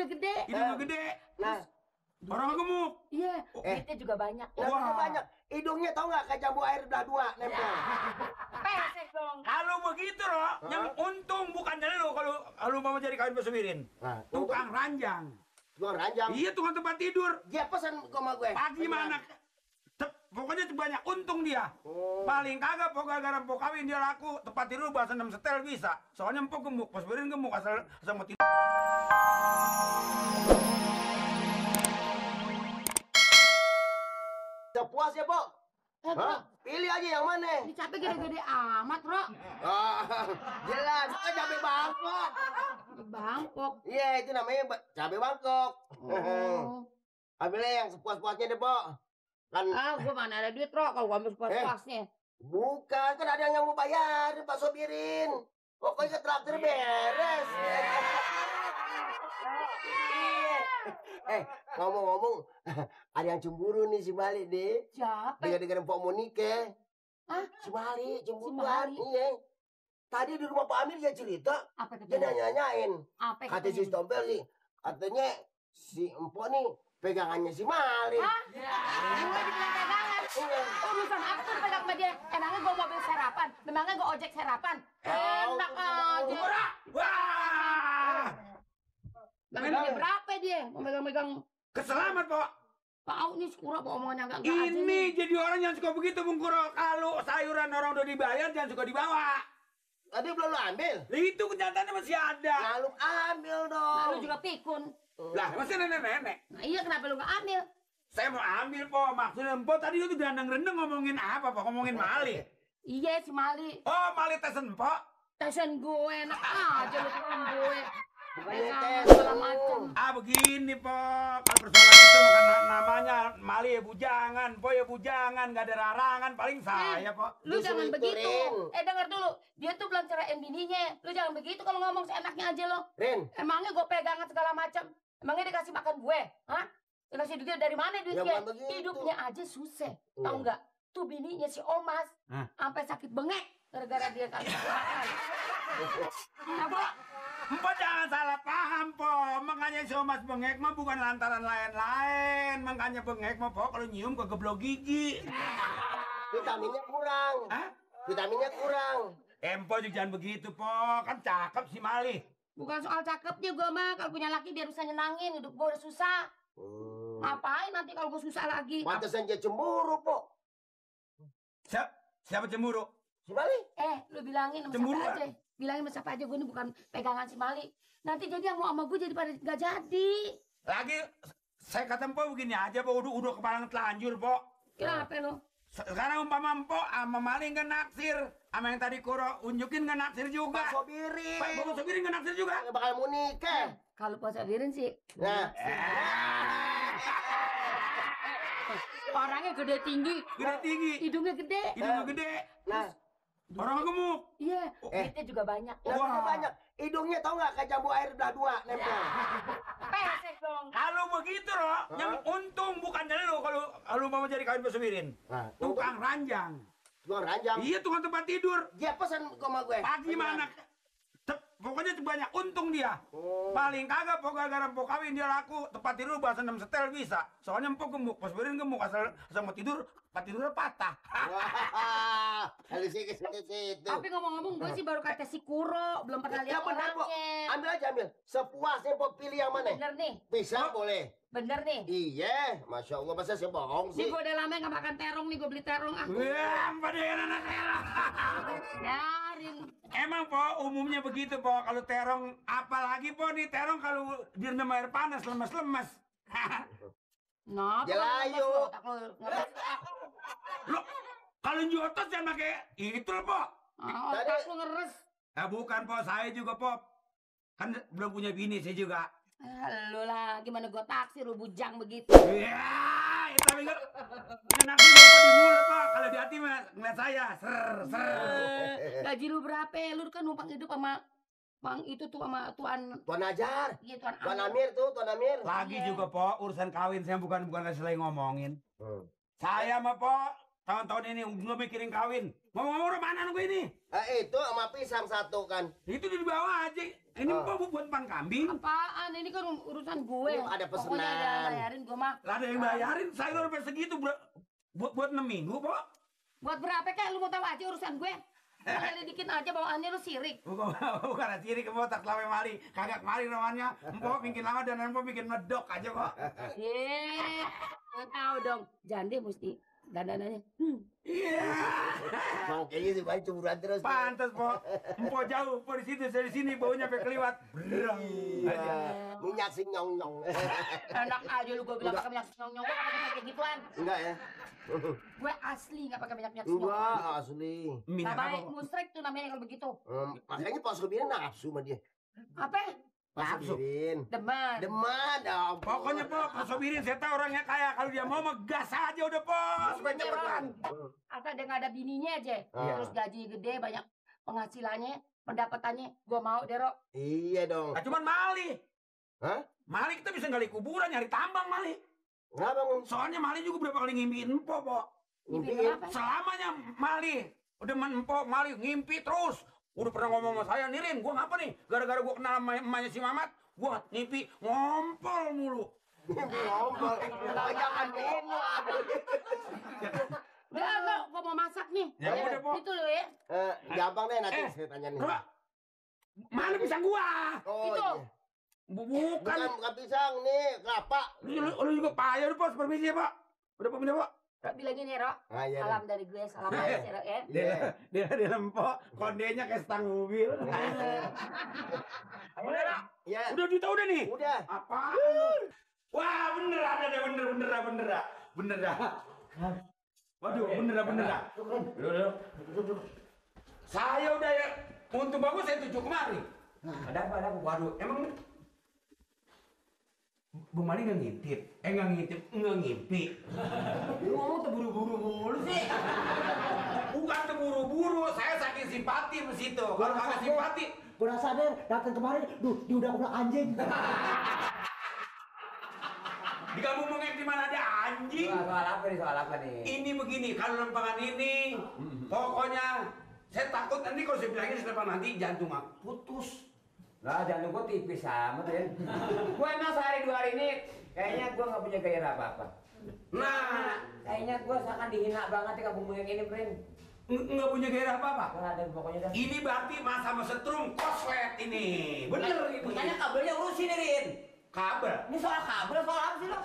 Hidungnya gede. Hidungnya gede. Nah, Orang gemuk. Iya, duitnya juga banyak. Wah, banyak. Hidungnya tau nggak kayak jambu air udah 2 nempel. Pesek dong. Kalau begitu loh, yang untung bukan dari lu kalau mau jadi kawin pesuwirin. Nah, Tukang ranjang. tukang ranjang. Iya, tukang tempat tidur. Dia pesan sama gue. Pagi mana? Pokoknya banyak untung dia. Paling kagak pokoknya gara empok kawin dia laku. Tempat tidur bahasa 6 setel bisa. Soalnya empok gemuk, pesuwirin gemuk asal mau tidur. Sepuas ya, Pok. Hah? Pilih aja yang mana. Ini cabai gede-gede amat, Bro. Jelas, kan cabai Bangkok. Bangkok. Iya, itu namanya cabai Bangkok. Ambilnya yang sepuas-puasnya deh, Pok. Kan Gua mana ada duit, Bro, kalau gua ambil sepuas-puasnya. bukan, kan ada yang mau bayarin, Pak Sobirin. Pokoknya traktir beres. Ngomong-ngomong, ada yang cemburu nih si Mali nih. Siapa? Dengar-dengar Mpok mau nikah. Hah? Si Mali cemburu. Si Mali? Iya. Tadi di rumah Pak Amir dia cerita, Apa dia nanya-nanyain. Apa Kata si Stompel sih, katanya si Mpok nih pegangannya si Mali. Hah? Gue dibilang pegangan. Urusan apa tuh pegang sama dia? Emangnya gue mobil serapan? Emangnya gue ojek serapan? Enak aja. Wah! Bang, berapa dia? Mau megang-megang. Keselamat, Pok. Tahu nih Skura mau omongan yang enggak Ini jadi orang yang suka begitu, Bung Kuro. Kalau sayuran orang udah dibayar, jangan suka dibawa. Tadi belum lo ambil. Itu kenyataannya masih ada. Lalu ambil dong. Lalu juga pikun. Lah, masih nenek-nenek. Nah iya, kenapa lu nggak ambil? Saya mau ambil, Po. Maksudnya, Po, tadi lu tuh dandang-rendeng ngomongin apa, Po? Ngomongin Mali. Iya, si Mali. Oh, Mali tesen, Po. Tesen gue, enak aja lu temen gue. Bukannya Pegangan tes. segala macem. Begini, Po. Kalau persoalan itu bukan namanya Mali ya bujangan, Po ya bujangan, nggak ada larangan, paling saya, Po. Lu Justru jangan itu, begitu. Rin. Denger dulu. Dia tuh belum ceraiin bininya. Lu jangan begitu kalau ngomong seenaknya aja lo. Rin, Emangnya gue pegangan segala macam? Emangnya dikasih makan gue? Hah? Dikasih duitnya dari mana duitnya? bukan begitu. Hidupnya aja susah. Tahu nggak? Tuh bininya si Omas Hah? sampai sakit bengek gara-gara dia kasih makan. Apa? Po jangan salah paham, Po. Makanya si Omas bengek mah bukan lantaran lain-lain. Makanya bengek mah, Po, kalau nyium ke geblok gigi. vitaminnya kurang. Hah? Vitaminnya kurang. Po juga jangan begitu, Po. Kan cakep si Mali. Bukan soal cakepnya gue mah. Kalau punya laki biar bisa nyenangin. Hidup gue udah susah. Ngapain nanti kalau gue susah lagi? Pantesan dia cemburu, Pok. Siapa cemburu? Si Mali. Lu bilangin sama Cemburu, siapa aja. Bilangin sama siapa aja gue ini bukan pegangan si Mali. Nanti jadi yang mau sama gue jadi pada gak jadi. Lagi saya kata Po begini aja, Po. Udah kepala telanjur, Po. Kenapa lo? Sekarang umpama Po sama Mali nggak naksir, sama yang tadi Kuro unjukin nggak naksir juga. Pak Sobirin. Pak Sobirin nggak naksir juga. Bakal mau nikah. Kalau Pak Sabirin sih. Nah, Orangnya gede tinggi. Gede tinggi, Hidungnya gede. hidungnya gede, nah, orang gemuk. Iya. Duitnya juga banyak. namanya banyak. Hidungnya tau nggak kayak jambu air udah 2 nempel. Pesek dong. Kalau begitu loh, yang untung bukan dari lu kalau mau jadi kawin pesuwirin. Nah, Tukang ranjang. tukang ranjang. Iya, tukang tempat tidur. Dia pesan sama gue. Pagi mana? Pokoknya banyak untung dia. Paling kagak pokoknya gara empok kawin dia laku. Tempat tidur bahasa 6 setel bisa. Soalnya empok gemuk, pesuwirin gemuk asal mau tidur, tempat tidurnya patah. Wah, halus sih ke situ. Tapi ngomong-ngomong gue sih baru kata si Kuro. Belum pernah Ya lihat benar, Pok. orangnya. Ambil aja, ambil. Sepuasnya, Pok, pilih yang mana? Bener nih. Bisa, boleh. Bener nih. Iya, Masya Allah, masa saya bohong Nih sih? gue udah lama gak makan terong nih. Gue beli terong ah. Wah, pada anak saya. Biarin. Emang, Po, umumnya begitu, Po. Kalau terong, apalagi, Po, nih terong kalau direndam air panas, lemes-lemes. Kenapa? Jelayu. Lo, kalau nyotos jangan pakai itu loh, Po. Otak lu ngeres. Bukan, Po. Saya juga, Po. Kan belum punya bini, saya juga. Lu lah, gimana gue taksir lu bujang begitu. Ya, tapi kan enak juga, Po, di mulut, Po. Kalau di hati mah ngeliat saya, Gaji lu berapa? Lu kan numpang hidup sama Bang itu tuh sama Tuan Tuan Ajar. iya Tuan Tuan Amir. Amir tuh, Tuan Amir. Lagi juga, Po, urusan kawin saya bukan selain ngomongin. Hmm. Saya mah, Po, tahun-tahun ini gue mikirin kawin. Ngomong-ngomong mana gue ini? Itu sama pisang satu kan. Itu di bawah aja. Ini empok buat pan kambing. Apaan? Ini kan urusan gue. Ada pesenan. Pokoknya ada bayarin gue mah. Lah ada yang bayarin, sayur sampai segitu buat 6 minggu, Pok. Buat berapa kek lu mau tahu aja urusan gue? Lidikin aja bawaannya lu sirik. Bukan sirik, Empok tak lama mari. Kagak mari namanya. Empok bikin lama dan empok bikin medok aja, Pok. Nggak tahu dong. Jande mesti dandanannya. Iya. Makanya si Bayi cemburuan terus. Pantes, Pok. Empok jauh, Pok di situ, dari sini baunya sampai keliwat. Berang. Iya. Minyak sing nyong-nyong. Enak aja lu gue bilang pakai minyak nyong-nyong. Gue pakai kayak gituan. Enggak ya? Gue asli nggak pakai minyak Enggak, asli. Minyak Nah, apa, baik Pok? musrek tuh namanya kalau begitu. Makanya Pak Sobirin nafsu sama dia. Apa? Pak Nafsu. Sobirin. Demen. Deman dong. Pokoknya, Pok, Pak Sobirin, saya tahu orangnya kaya. Kalau dia mau gas aja udah, Pok. Supaya Bener, cepetan. Asal dia nggak ada bininya aja. Ah. Terus gaji gede, banyak penghasilannya, pendapatannya. Gue mau deh, Ro. Iya dong. Nah, cuman Mali. Hah? Mali kita bisa gali kuburan, nyari tambang, Mali. Kenapa, Bang? Soalnya Mali juga berapa kali ngimpiin Empok, Pok. Ngimpiin. Apa? Selamanya Mali. Udah Empok, Mali ngimpi terus. Udah pernah ngomong sama saya, Nirin, gua ngapa nih? Gara-gara gua kenal sama emaknya si Mamat, gua ngimpi ngompol mulu. Ngompol. Jangan minum. Udah, gue mau masak nih. Ya udah, Pok. Itu lo ya. Gampang deh nanti saya tanya nih. Bro, mana pisang gua? Oh, Itu. iya. Bukan. Bukan pisang nih, kelapa. Lu juga payah udah, Pos. Permisi ya, Pak. Udah, Pak, pindah, Pak. Ro, bilangin ya, Ro. Ah, iya. Salam dari gue, salam dari si Ro, ya. Dia lempok, kondenya kayak stang mobil. Udah, Pak. Iya. Udah juta udah nih. Udah. Apaan? Wah, bener ada deh, bener dah. Waduh, bener dah. Saya udah ya, untuk bagus saya tuju kemari. Ada apa? Waduh, emang Bung Mali nggak ngintip? Nggak ngimpi. Lu ngomong terburu-buru mulu sih. Bukan terburu-buru, saya saking simpati sama situ. Kalau kagak simpati, Gue udah sadar, datang kemarin, diudak-udak anjing. di kampung mengek di mana ada anjing. Soal apa nih? Ini begini, kalau lempangan ini, pokoknya saya takut nanti kalau saya bilangin setelah nanti jantung aku putus. Lah jantung gua tipis amat ya. Gua emang sehari 2 hari ini kayaknya gua nggak punya gairah apa-apa. Nah, Kayaknya gua seakan dihina banget di kampung yang ini, Prin. nggak punya gairah apa-apa. Gua ada pokoknya dah. Ini berarti masa setrum koslet ini. Bener ini. Makanya kabelnya urusin nih, Rin. Kabel. Ini soal kabel, soal apa sih lo?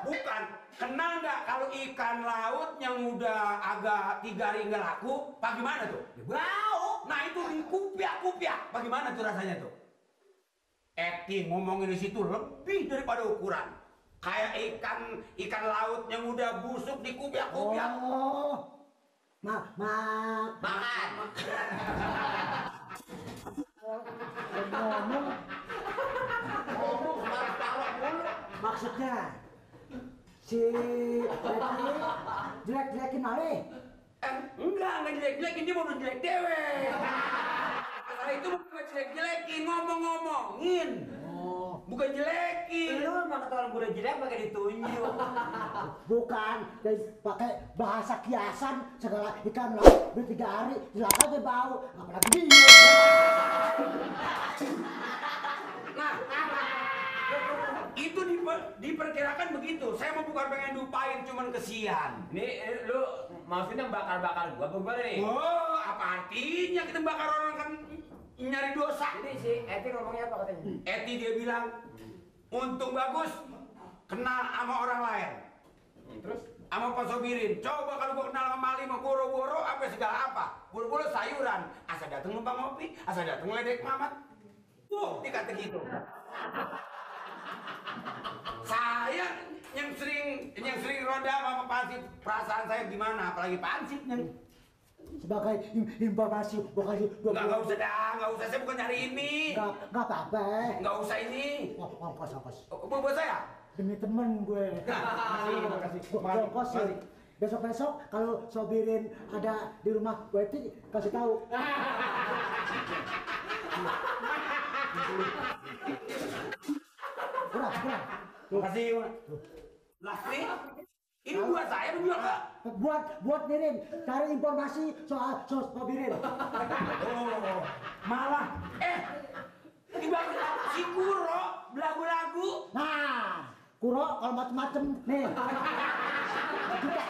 Bukan. Kenal nggak kalau ikan laut yang udah agak 3 hari nggak laku, bagaimana tuh? Bau. Nah itu kupiak. Bagaimana tuh rasanya tuh? Acting ngomongin di situ lebih daripada ukuran. Kayak ikan laut yang udah busuk di kupiak-kupiak. Oh, Makan. ngomong, maksudnya si Betty jelek-jelekin Mali. Enggak jelek-jelekin, dia mau jelek dewe. Masalah itu bukan jelek-jelekin, ngomong-ngomongin. Oh, Bukan jelekin. Lu emang kata orang gua udah jelek pakai ditunjuk. bukan, dan pakai bahasa kiasan segala ikan laut udah 3 hari, jelas aja bau, apalagi dia. Nah, itu diperkirakan begitu. Saya mau bukan pengen dupain, cuman kesian. Nih lu maksudnya bakar-bakar gua bagaimana nih? Oh, apa artinya kita bakar orang kan nyari dosa? Ini si Eti ngomongnya apa katanya? Eti dia bilang, untung bagus kenal sama orang lain. Terus? Sama Pak Sobirin. Coba kalau gua kenal sama Mali, sama boro-boro, apa segala apa. Boro-boro sayuran. Asal datang numpang ngopi, asal datang ngeledek Mamat. Dikata gitu. Saya yang sering ronda sama Pansip, perasaan saya gimana? Apalagi Pansip nih. Sebagai informasi, gue kasih 20. Nggak usah dah, nggak usah. Saya bukan nyari ini. Nggak apa-apa. Nggak usah ini. Ongkos. Buat saya? Demi temen gue. Makasih. Gue ongkosin. Besok-besok kalau Sobirin ada di rumah Betty, kasih tahu. Kurang. Makasih. Lah, nih. Ini buat saya menjual ke? Buat Birin, cari informasi soal Birin. Oh, malah tiba si Kuro belagu-lagu. Nah, Kuro kalau macem-macem nih. Kita